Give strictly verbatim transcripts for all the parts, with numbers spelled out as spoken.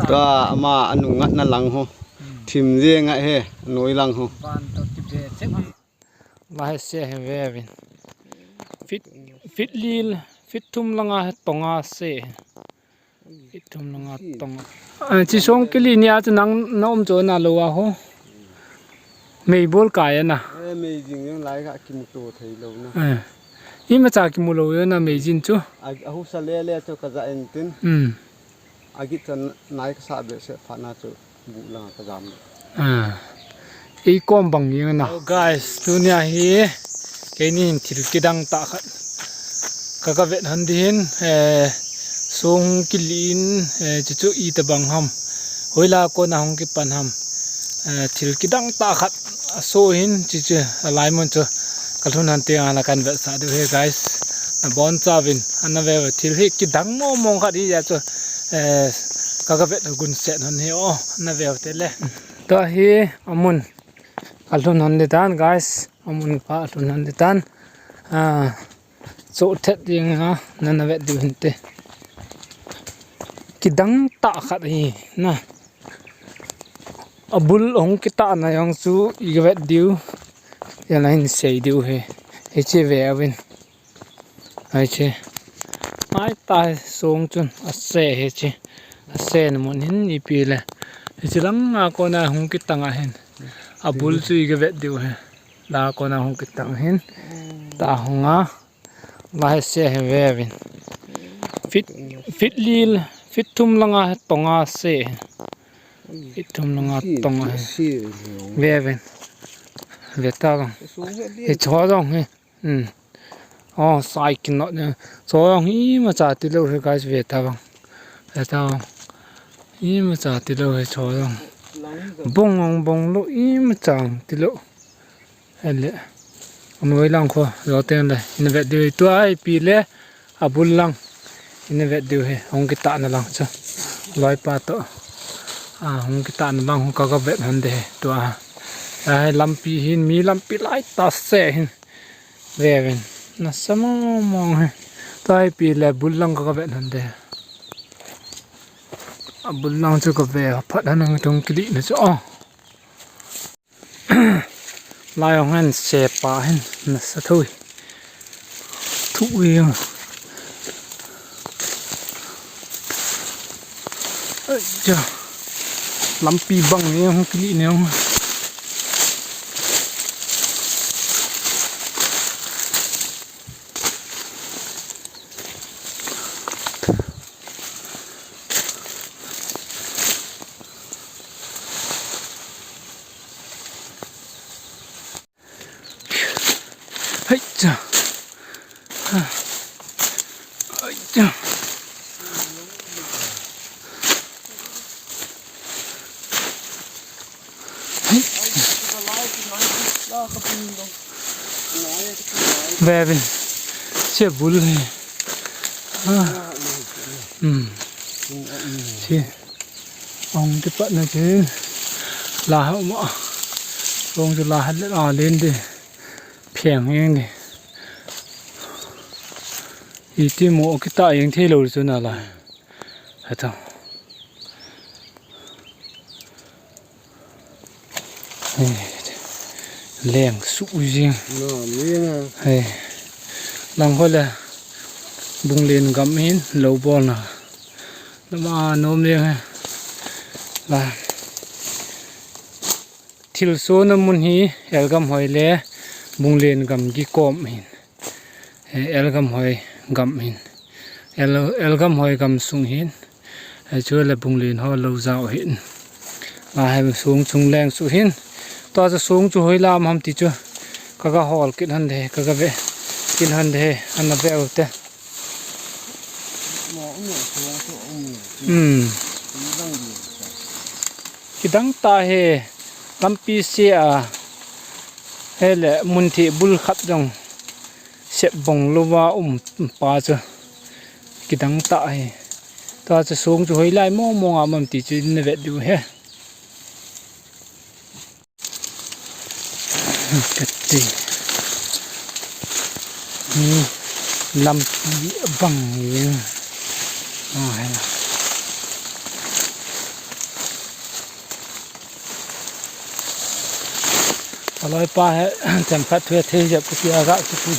Tua ama anung ngatna lang ho. Thim je ngai he, anoi lang ho. Lai se he ve vin. Fit, fit lil, fit thum langa he tonga se. Fit thum langa tonga. Ah, chi song kili ni a chu nang na um chu na lo a ho. Mei bol kai a na. Eh, mei jing jong lai ka kimu to thei lo na. Eh. Ima cha kimu lo yo na mei jin chu. A, a husa le le chu ka ja en tin. Hmm. A git chan nai ka sa be se pha na chu bu la ka jam. Ah. Ei kom bang jing na. Oh, guys, tunia hi keini hin thil kidang tah khat ka ka vet hon ding hin, eh, song kili in, eh, chuchu ita bang ham. Hoila kona hung kipan ham. Eh, thil kidang tah khat aso hin chuchu alai mun chu ka lhun hon ti ana kan vetsah diu he guys. Na bon chauvin ana ve ve thil hi kidang mong mong khat hi a chu, eh, ka ka vet gun set hon hi o ana ve te le. Tua hi amun ka lhun hon ding tan guys. Amun pa lhun hon ding tan. Ah, so thet ding ha, nana vet diu hinte. Kidang tah khat hi na. Abul hung kitah na jong chu i vet diu. Jana hin sei diu he. Hiche ve uvin. Hiche. Ai ta song chun ase hiche. Ase na mun hin ipi le. Hiche langa kona hung kitang a hin. Abul chu i vet diu he. La kona hung kitang hin. Ta hung a. La he se he ve vin. Fit, fit lil, fit thum langa he tonga se. Fit thum langa tonga he. Ve vin. Ve ta vang. He cho dong he. Hmm. Oh, sai kin not ne. Cho dong ima cha ti lo he guys ve ta vang. Ve ta vang. Ima cha ti lo he cho dong. Bong ong bong lo ima cha ti lo. Ele. Anoi lang kho, lo teng le. Ina vet diu tua ipi le. Abul lang. Ina vet diu he. Hung kitah na lang chu. Loi pa to. Ah, hung kitah na lang hung ka ka vet hon ding he. Tua. Ai, lampi hin, mi lampi lai ta se hin. Ve vin. Nasa mong mong he. Tua ipi le abul lang ka ka vet hon ding he. Abul lang chu ka ve phat hon ang tung kili na chu. Oh. Lai ong hen sepa hen nasa thui. Thu ui ong. Ai cha. Lampi bang ni ong kili ni ong. Hai cha. Hai cha. Hai. Ve vin. Che bul he. Ah. Hmm. Che. Ong ti pat na che. La ha ma. Ong chu la ha le a len de. Phiang eng de. Iti mo kita eng thei lo chu na la. Ha ta. Leng su jing. Nom jing a. Hei. Lang ho le. Bunglen gam hin lo bol na. Lama nom jing he. La. Thilsohna mun hi Elgamhoi le Bunglen gam kikom hin. Eh, Elgamhoi gam hin. El, Elgamhoi gam sung hin. Eh, chu le Bunglen ho lo jao hin. La hem song chung leng su hin. Tua chu song chu hoilam ham ti chu. Ka ka hol kit han de, ka ka ve. Kit han de, ana ve u te. Hmm. Kidang ta he, lampi se a, he le mun thih bul khat jong. Sep bong lova um pa chu kidang ta hi. Ta chu song chu hoilai mong mong a mam ti chu na vet diu he. Kati. Ni lampi bang ni. Ah, he. Kaloi pa he, chan phat thu thei jep pu tia ga chu pu.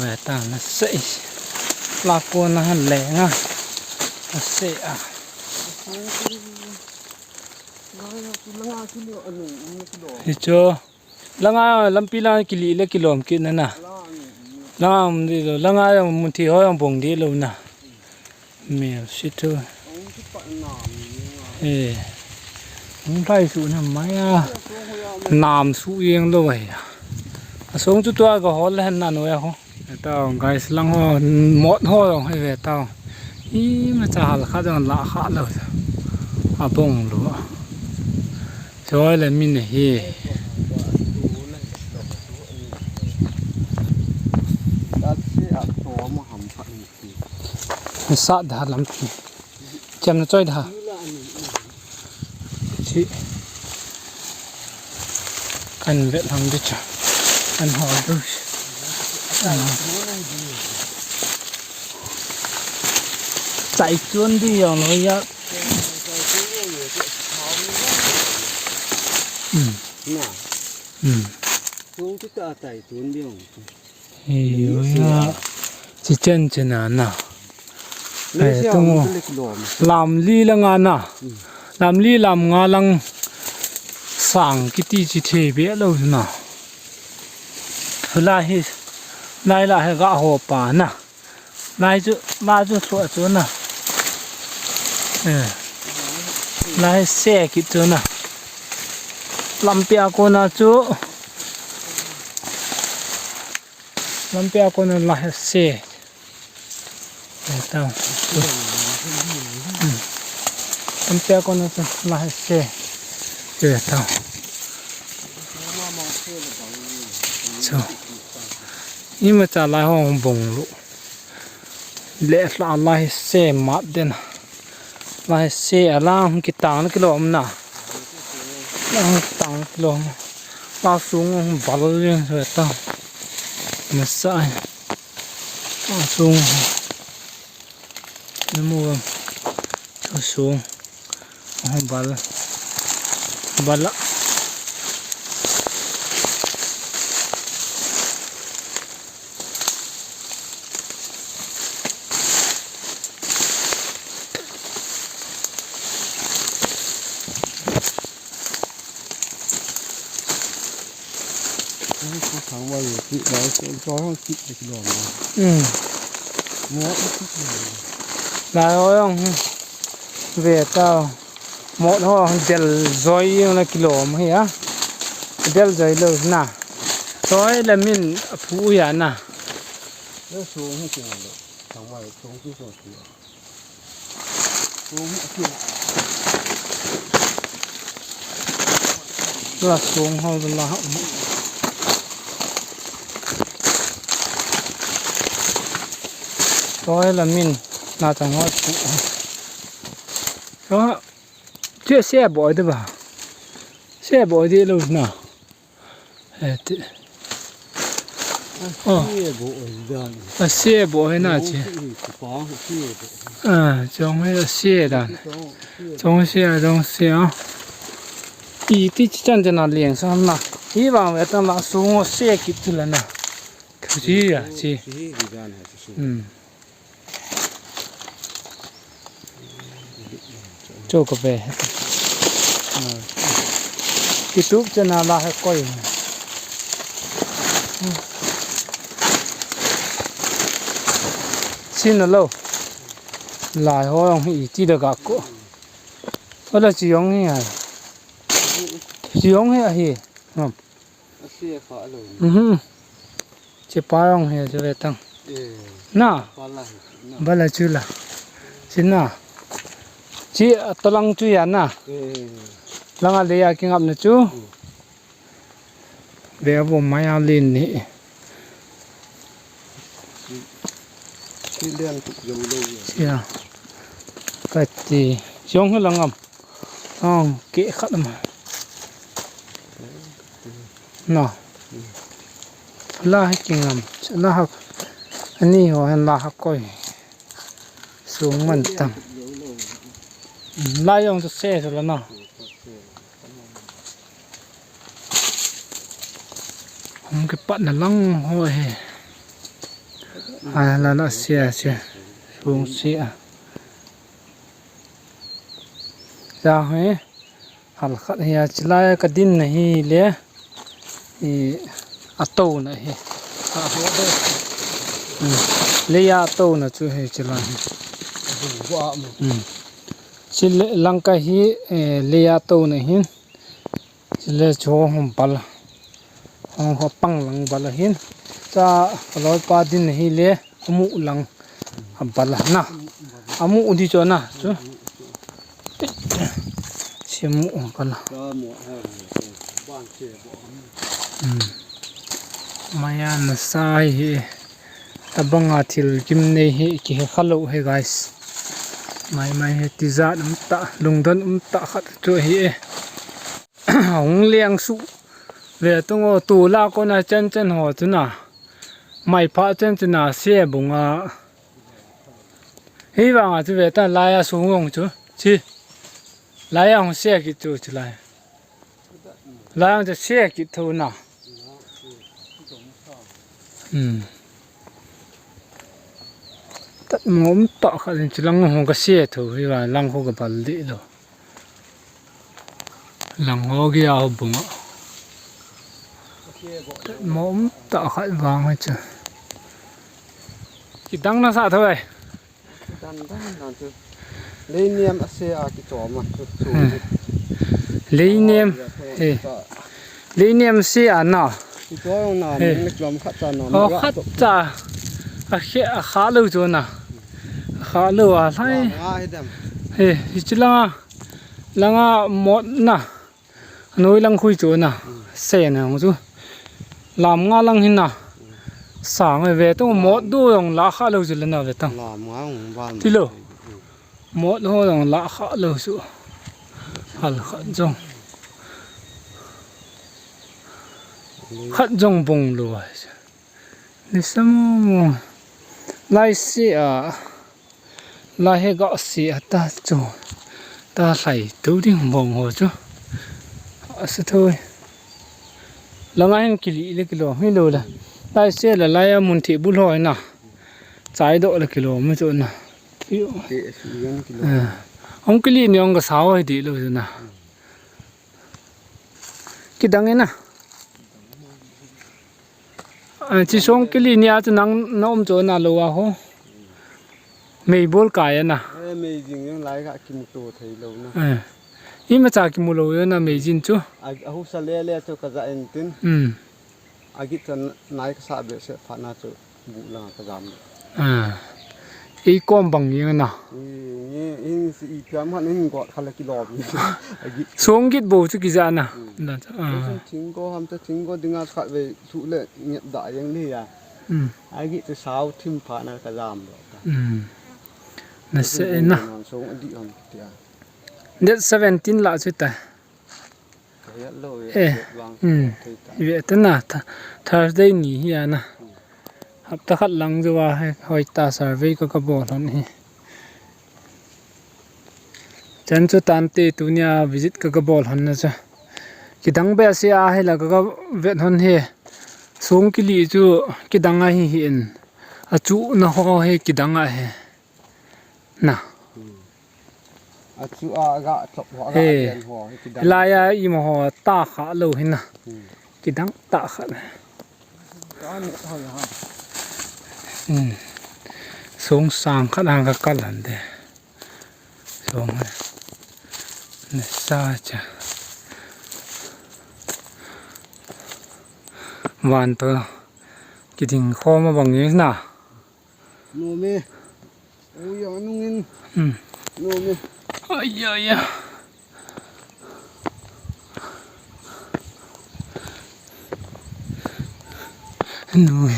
Ve ta na sei. La ko na han le nga. Na sei a. Hi chu. Langa lampi lang kili le kilom kit na na. Langa um di lo, langa jong mun thi ho jong bong di lo na. Mel si thu. Eh. Hung thai su na mai a. Nam su jeng lo ai. A song chu tua ka hol le han na no ya ho. Ve tao, guys, lang ho, mot ho jong hi ve tao. Imacha hal khat jong la kha lo. A bong lo. Choi le min hi. Ni sa da lampi. Chem na choi da. Chi. Kan vet ham di cha. Kan hol du. Chai chun di jong lo ya. Hmm. Na. Hmm. Tung tu ta tai tun di jong. Hi, yo ya. Chi chen chen a na. Ai, tung lam li langa na. Lam li lam nga lang sang kiti chi thei be lo na. Lai hi, lai la hi ga ho pa na. Lai chu, la chu thua chu na. Eh. Lai se kit chu na. Lampi a kona chu. Lampi a kona la he se. Ve tao. Hmm. Lampi a kona chu la he se. Ve tao. Chu. Imacha lai ho bong lo. Le la la he se mat den. Lai se a lang kitang kilom na. Lang kitang kilom. La sung bal jeng ve tao. Masa. La sung. Namu. La sung. Bal. Bal a. Hmm. Lai ho jong ve tao. Mot ho del joi jong la kilom hi a. Del joi lo na. Choi le min a phu ya na. La song ho la ha. Choi la min na chang ho. Choi. Che se boi de ba. Se boi de lo na. Eh, ti. Oh. A se boi na che. Ah, chong he a se dan. Chong se a, chong se a. Iti chi chan chan a liang sa na. Hi vang ve tang la sung se kit tu la na. Thu chi ya chi. Hmm. Chu ka ve. Kitup chana la he koi. Sin lo. Lai ho jong hi iti da ga ko. Ola chi jong hi hai. Chi jong hi ahi. Ngam. Asia kha lo. Mhm. Che pa jong hi chu ve tang. Eh. Na. Pa la hi. Na. Bala chu la. Chi na. Chi talang chu ya na. Eh. Langa le ya kingap na chu. Hmm. Ve vo mai a lin ni. Chi lian tu jong lo ya. Ya. Ka ti. Jong hi la ngam. Ong, ke khat ma. Na. La hi kingam. La ha. Ani ho hen la ha koi. Sung man tang. La jong tu se tu la na. Kipatna lang ho hi. A, la la sia sia. Sung sia. Ja hi. Hal khat hi a chilai ka din na hi le. I a to na hi. A ho de. Hmm. Le ya to na chu hi chilai hi. Hmm. Chile langka hi, eh, le ya to na hin. Chile chu hom pal. Hong ho pang lang bal ahin. Cha kaloi pa din hi le amu lang abal na. Amu di chu na chu. Si amu bal. Hmm. Maya na sai hi. Tabanga thil kim nei hi kihe khalou hi guys. Mai mai hi tijat um ta, lungdon um ta khat chu hi e. Hung leng su ve tung o, tu la kona chen chen ho chu na. Mai pha chen chu na se bunga. Hi vanga chu ve ta lai a sung ong chu. Chi. Lai a hung se ki chu chu lai. Lai a hung chu se ki thu na. Hmm. Tat mo um ta khat in chu lang hung ka se thu hi va lang ho ka bal di lo. Lang ho gi a ho bunga. Mo um ta khat vang hai chu. Kidang na sa thoi. Dan dan dan chu. Leiniam a se a kichom a chu chu. Hmm. Leiniam. Ah, ya, eh. Leiniam se a na. Kichom na, eh. Ni kichom khat cha na. Oh, khat cha. A khe a kha lo chu na. A kha lo a lai. Nga hi dem. Eh, hi chu langa. Langa mot na. Noi lang khui chu na. Hmm. Se na hung chu. Lam nga lang hin na. Hmm. Sang ve tu mot du jong la kha lo chu le na ve tang. Lam nga hung ban. Ti lo. Hmm. Mot ho jong la kha lo chu. Hal khat jong. Khat jong bung lo. Ni sa mo mo. Lai se a. Lai he ga se a ta chu. Ta lai tu ding bong ho chu. A se thoi. Langa hin kili le kilo hi lo la. Lai se la lai a mun thi bul ho na. Chai do le kilo mu chu na. Te su yan kilo. Eh. Ong kili ni ong ka sao hi di lo chu na. Kidang e na. A, chi song kili ni a chu nang na um chu na lo a ho. Mei bol kai a na. Eh, mei jing jong lai ka kimu to thei lo na. Eh. Ima cha kimu lo yo na mei jin chu. A, a hu sa le le chu ka ja en tin. Hmm. A git chan nai ka sa be se pha na chu. Bu la ka jam. Ah. Ei kom bang jeng na. Ni, ni, in si i piam han in got khala kilom. Agi. Song git bo chu kija na. Hmm. Na, ah. Sun thing ko ham cha thing ko dinga khat ve thu le nget da jeng ni ya. Hmm. Agi chu sao thim pha na ka jam lo. Hmm. Na se na. Song adi ham tia. Date seventeen la chu ta. Eh, hmm. Ve ta na, tha-, Thursday ni hi a na. Hapta khat lang jo a he, hoi ta survey ka ka bol hon hi. Chan chu tante tunia visit ka ka bol hon na chu. Kidang be se a he la ka ka vet hon he. Sung kili chu kidang a hi hi in. A chu na ho he kidang a he. Na. Hmm. A chu a ga chop ho, a ga he, len ho, hi kidang. Lai a i mo ho ta kha lo hin na. Hmm. Kidang ta kha. Ka ne ho ya ha. Hmm. Song sang khat hang ka kal han de. Song he. Ne sa cha. Van to kiding khom a bang ni na. Nom e. Ui, ang nungin. Hmm. Nom e. Ai, ai, ai. Nom e.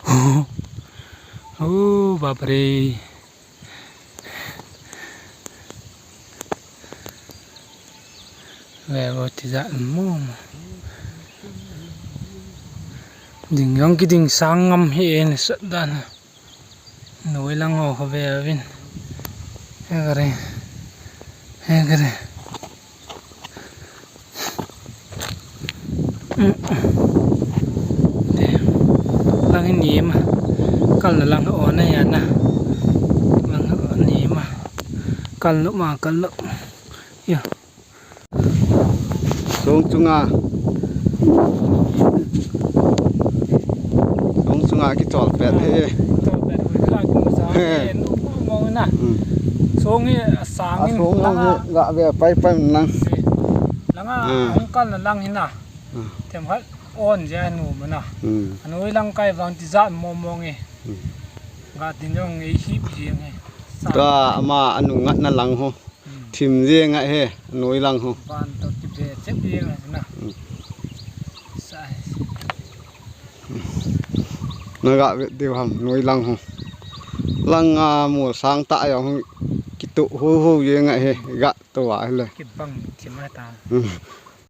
Oh. Oh, bapre. Ve vo ti ja mo. Ding jong kiding sang ngam hi en sat dan. Noi lang ho kho ve vin. He kare. He kare. Lang hi nem a. Kal na lang on a ya na. Lang nem a. Kal lo ma kal lo. Ya. Song chunga. Song chunga kichol pet hi. Chol pet hi la kin sa. He. Nu mo na. Hmm. Song hi sang in. Song lang hi ga ve pai pai lang. Langa ang kal na lang hi na. Hmm. Themkhat on je anu mana. Hmm. Anoi lang kai vang ti jat mo mo nge. Hmm. Ga tin jong ei hip jeng he. Sa. Tua ama anu ngat na lang ho. Hmm. Thim jeng a he, anoi lang ho. Van to ki be che jeng na. Hmm. Sa. Na ga ve deu ham, noi lang ho. Lang a mo sang ta ya ho. Kitu ho ho jeng a he, ga to wa he le. Ki bang thim a ta. Hmm.